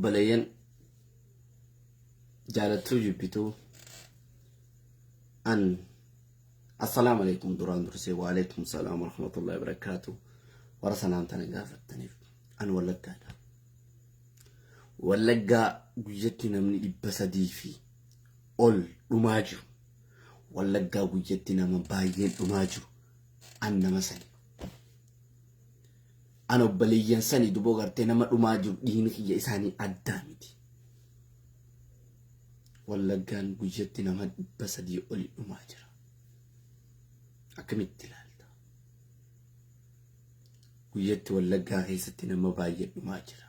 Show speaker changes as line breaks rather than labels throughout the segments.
Obboleeyyan jaalattuu jibbituu an assalaamu alaikum duraan dursee waalaikum salaam warahmatullahi wabarakaatu warra salaamtana gaafattaniif an wallaggaadha. Wallaggaa guyyatti namni 300 fi ol dhumaa jiru. Wallaggaa guyyatti nama baay'een dhumaa jiru. An nama sani. An obboleeyyan sani duboo gartee nama dhumaa jiru dhiigni kiyya isaanii addaa miti. Wallaggaan guyyatti nama 300 oli dhumaa jira. Akkamitti ilaalta? Guyyatti Wallaggaa keessatti nama baay'ee dhumaa jira.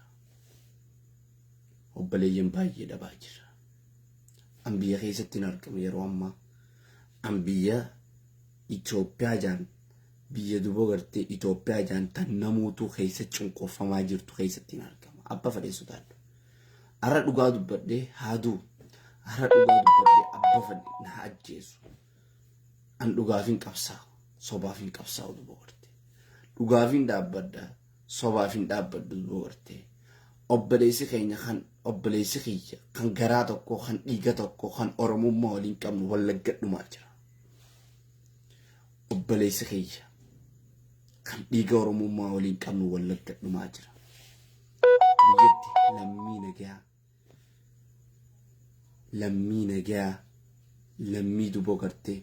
Obboleeyyan baay'ee dhabaa jira. An biyya keessatti hin argamu yeroo ammaa. An biyya Itoophiyaa jaan biyya duboo gartee Itoophiyaa jaan tan namuutuu keessa cunqurfamaa jirtu keessatti hin argama. Abba fedhe sodaadhu. Arra dhugaa dubbadhee haa du'u. Arra dhugaa dubbadhee abba fedhe na haa ajjeesu. An dhugaaf hin qabsaa'u. Sobaaf hin qabsaa'u duboo gartee. Dhugaaf hin dhaabbadha. Sobaaf hin dhaabbadhu duboo gartee. Obboleessi keenya kan obboleessi kiyya kan garaa tokkoo kan dhiiga tokkoo kan Oromummaa waliin qabnu Wallagga dhumaa jira. Obboleessi kiyya kan dhiiga Oromummaa waliin qabnu Wallagga dhumaa jira. Biyyatti lammii nagayaa lammii nagayaa lammii duboo gartee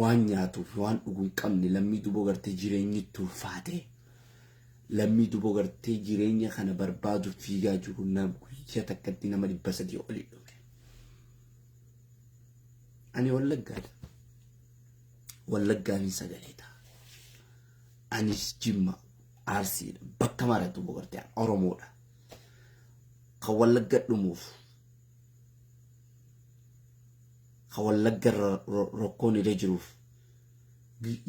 waan nyaatuuf waan dhugu hin qabne lammii duboo gartee jireenyi itti ulfaatee lammii duboo gartee jireenya kana barbaaduuf fiigaa jiru na guyyaa takkatti nama 300 olii dhume. Ani Wallaggaadha. Wallaggaan hin sagalee ta'a. Anis Jimma Arsiidha. Bakka mara duboo gartee Oromoodha. Kan Wallagga dhumuuf kan Wallagga rakkoon irra jiruuf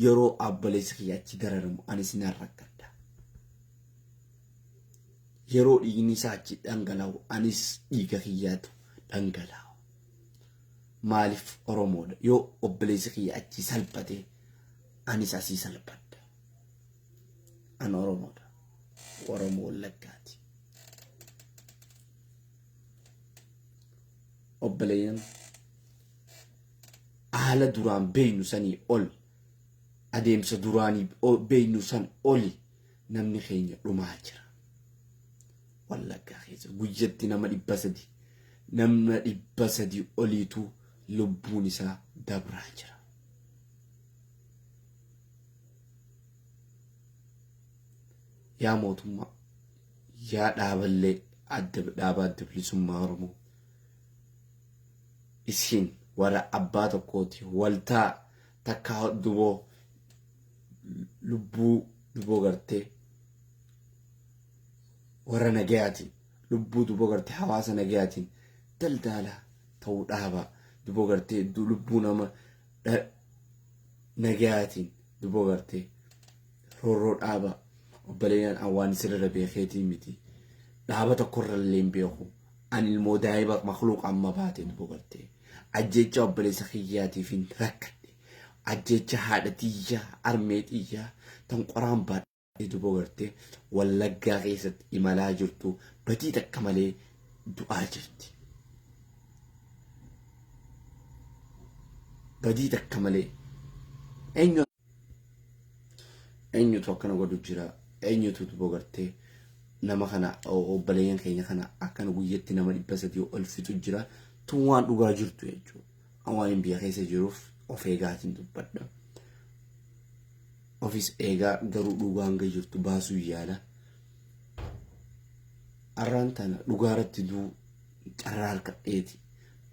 yeroo abbaleessi kiyya achi dararamu anis nan rakkadha. Yeroo dhiigni isaa achi dhangala'u anis dhiiga kiyyaatu dhangala'a. Maaliif Oromoodha? Yoo obboleessi kiyya achi salphate anis asii salphadha. An Oromoodha. Oromoo Wallaggaati. Obboleeyyan haala duraan beeynu sanii ol adeemsa duraanii beeynu san oli namni keenya dhumaa jira. Wallaggaa keessa guyyatti nama 300 nama 300 oliitu lubbuun isaa dabraa jira. Yaa mootummaa, yaa dhaaballee adda dhaaba adda bilisummaa Oromoo isin warra abbaa tokkooti waltaa takkaa duboo lubbuu duboo gartee warra nagayaatiin lubbuu duboo gartee hawaasa nagayaatiin daldaalaa ta'uu dhaaba duboo gartee lubbuu nama nagayaatiin duboo gartee roorroo dhaaba obboleeyyan an waan isirra beekeetii miti dhaaba tokkorra illee hin beeku an ilmoo daa'iba makluuqa amma baate duboo gartee ajjeecha obboleessa kiyyaatiif hin rakkadhe ajjeecha haadha tiyyaa armee tiyyaa tan qoraan baadhee duboo gartee Wallaggaa keessatti imalaa jirtu badii takka malee du'aa jirti. Badii takka malee eenyu eenyutu akkana godhu jira eenyutu duboo gartee nama kana obboleeyyan keenya kana akkana guyyatti nama 300 ol fixu jira tun waan dhugaa jirtu jechuudha. An waan hin biyya keessa jiruuf of eegaatiin dubbadha. Ofis eegaa garuu dhugaa hanga jirtu baasuu yaala. Arraan tana dhugaa irratti duu carraa harkadheeti.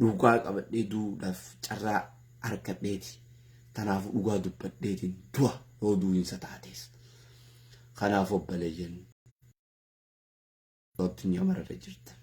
Dhugaa qabadhee duudhaaf carraa harkadheeti. Kanaafuu dhugaa dubbadheetiin du'a yoo du'insa taates. Kanaaf obboleeyyan addunyaa mararra jirtan.